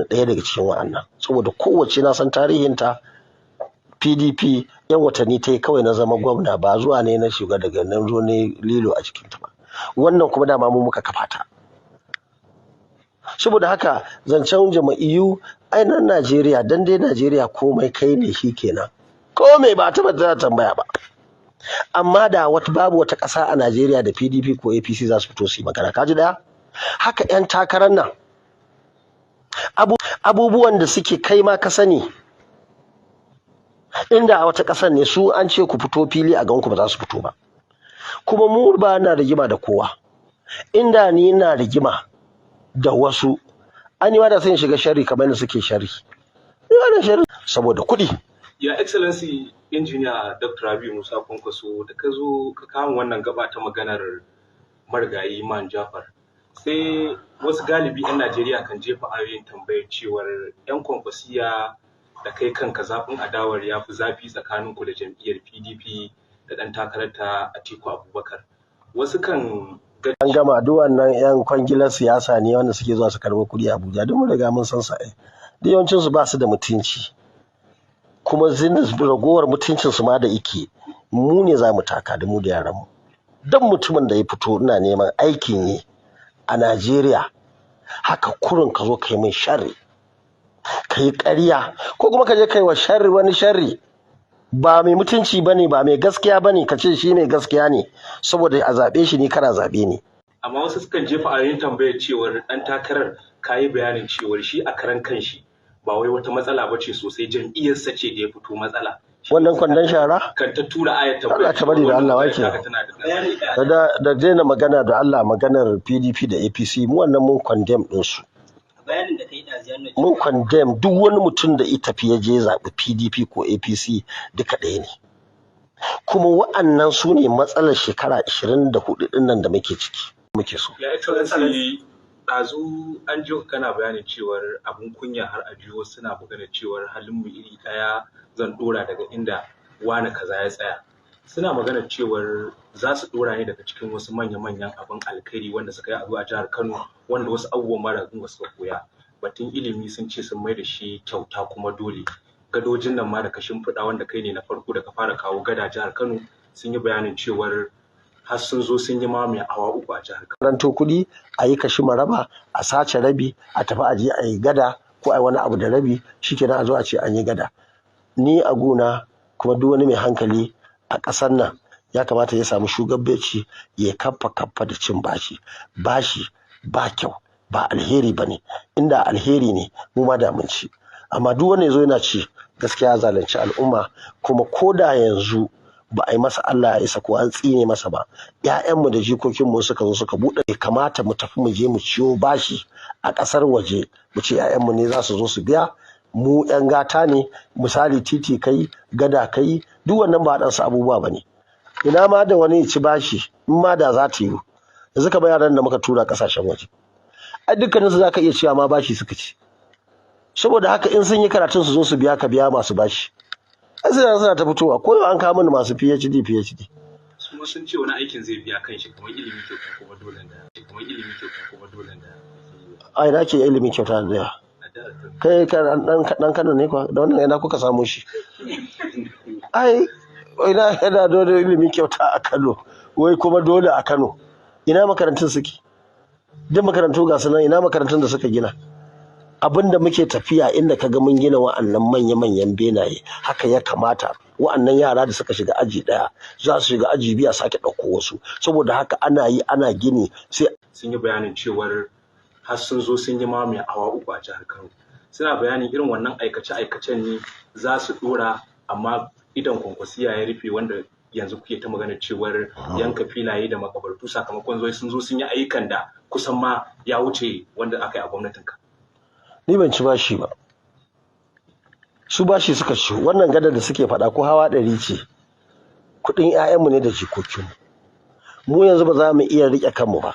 Ɗaya daga cikin wa'annan, saboda kowace na san tarihinta. PDP yan watanni ta yi kawai na zama gwamna, ba zuwa ne na shiga daga nan zo ne lilo a cikinta ba. Wannan kuma dama mu muka kafa ta. Saboda haka zancen jam'iyyu ainihin Najeriya, dan dai Najeriya komai kai ne shi kenan, komai ba ta za tambaya ba. Amma da wata babu wata ƙasa a Najeriya da PDP ko APC za su fito su yi magana. Kaji daya haka 'yan takarar nan, abubuwan da suke kai ma ka sani, inda a wata ƙasar ne su an ce ku fito fili a ganku, ba za su fito ba. Kuma mu ba na rigima da kowa. Inda ni ina rigima da wasu, an yi da sun shiga sharri kamar yadda suke sharri. Ina sharri saboda kuɗi. Your Excellency, Engineer Dr. Rabiu Musa Kwankwaso, da ka zo ka kama wannan gaba ta maganar marigayi Man Jafar, sai wasu galibi 'yan Najeriya kan jefa ayoyin tambayar cewar 'yan Kwankwasiya da kai kanka, zafin adawar ya fi zafi tsakaninku da jam'iyyar PDP da ɗan takararta Atiku Abubakar. Wasu kan An gama. Duk wannan 'yan kwangilar siyasa ne wanda suke zuwa su karɓi kuɗi a Abuja. Duk mun riga mun san sa. Ai duk yawancin su ba su da mutunci, kuma ragowar mutuncin su ma da ike mu ne za mu taka da mu da yaran mu. Dan mutumin da ya fito ina neman aikin yi a Najeriya, haka kurun ka zo ka yi min sharri, ka yi ƙarya, ko kuma ka je ka yi wa sharri wani sharri, ba mai mutunci bane, ba mai gaskiya bane, ka ce shi mai gaskiya ne saboda a zaɓe shi, ni kana zaɓe ne. Amma wasu sukan jefa ayoyin tambayar cewar ɗan takarar, ka yi bayanin cewar shi a karan kanshi ba wai wata matsala ba ce sosai, jam'iyyarsa ce da ya fito matsala. Wannan kwandon shara. Kan ta tura ayat Allah ka bari da Allah wake da daina magana da Allah maganar PDP da APC. Mu wannan mun condemn din su. Bayanin da kai ɗazu ya nuna Mun condemn duk wani mutum da ya tafi ya je zaɓi PDP ko APC, duka ɗaya ne. Kuma wa'annan su ne matsalar shekara 24 ɗin nan da muke ciki, muke so. Your Excellency, ɗazu an ji kana bayanin cewar abun kunya har a jiyo suna magana cewar halin mu iri ɗaya, zan ɗora daga inda wane kaza ya tsaya. Suna magana cewar za su ɗora ne daga cikin wasu manya-manyan abin alkhairi wanda suka yi a zuwa jihar Kano, wanda wasu abubuwan mara gunga suka koya. Batun ilimi, sun ce sun mai da shi kyauta kuma dole. Gadojin nan ma da ka shimfiɗa, wanda kai ne na farko da ka fara kawo gada jihar Kano, sun yi bayanin cewar har sun zo sun yi ma mai awa 3 a jihar Kano. Ranto kuɗi a yi kashi maraba, a sace rabi, a tafi a je a yi gada ko a yi wani abu da rabi, shikenan a zo a ce an yi gada. Ni a guna, kuma duk wani mai hankali a ƙasar nan ya kamata ya samu shugabanci ya kaffa kaffa da cin bashi. Bashi ba kyau, ba alheri ba ne. Inda alheri ne, mu ma da mun ci. Amma duk wanda ya zo yana ci, gaskiya ya zalunci al'umma. Kuma ko da yanzu ba a yi masa Allah ya isa ko an tsine masa ba, ‘ya'yanmu da jikokinmu suka zo suka buɗe, kamata mu tafi mu je mu ciyo bashi a ƙasar waje mu ce ‘ya'yanmu ne za su zo su biya. Mu ‘yan gata ne. Misali, titi kai, gada kai, duk wannan ba ɗansu abubuwa ba ne. Ina ma da wani ya ci bashi, in ma da za ta yiwu. Yanzu kamar yaran da muka tura ƙasashen waje, ai dukkaninsu za ka iya cewa ma bashi suka ci. Saboda haka in sun yi karatun, su zo su biya, ka biya masu bashi. Ai suna ta fitowa ko yau an kawo mini masu PhD PhD. Su sun ce wani aikin zai biya kanshi, kamar ilimi kyauta kuma dole da kamar ilimi kyauta kuma dole da Ai na ke ilimin kyauta da yawa. A jihar Kano. Kai ka dan Kano ne kuwa da wannan, ina kuka samu shi? Ai ina yana dole ilimin kyauta a Kano, wai kuma dole a Kano? Ina makarantun suke? Duk makarantu ga su nan, ina makarantun da suka gina? Abinda muke tafiya, inda ka ga mun gina wa'annan manya-manyan benaye, haka ya kamata. Wa'annan yara da suka shiga aji ɗaya za su shiga aji biyu, a sake ɗauko wasu. Saboda haka ana yi, ana gini sai Sun yi bayanin cewar har sun zo sun yi ma mai awa 3 a jihar Kano. Suna bayanin irin wannan aikace-aikacen ne za su dora, amma idan Kwankwasiya ya rufe, wanda yanzu kuke ta magana cewar yanka filaye da makabartu, sakamakon zo sun zo sun yi ayyukan da kusan ma ya wuce wanda aka yi a gwamnatinka. Ni ban ci bashi ba, su bashi suka ci. Wannan gadar da suke faɗa, ko hawa 100 ce, kuɗin 'ya'yanmu ne da jikokinmu. Mu yanzu ba za mu iya riƙe kanmu ba.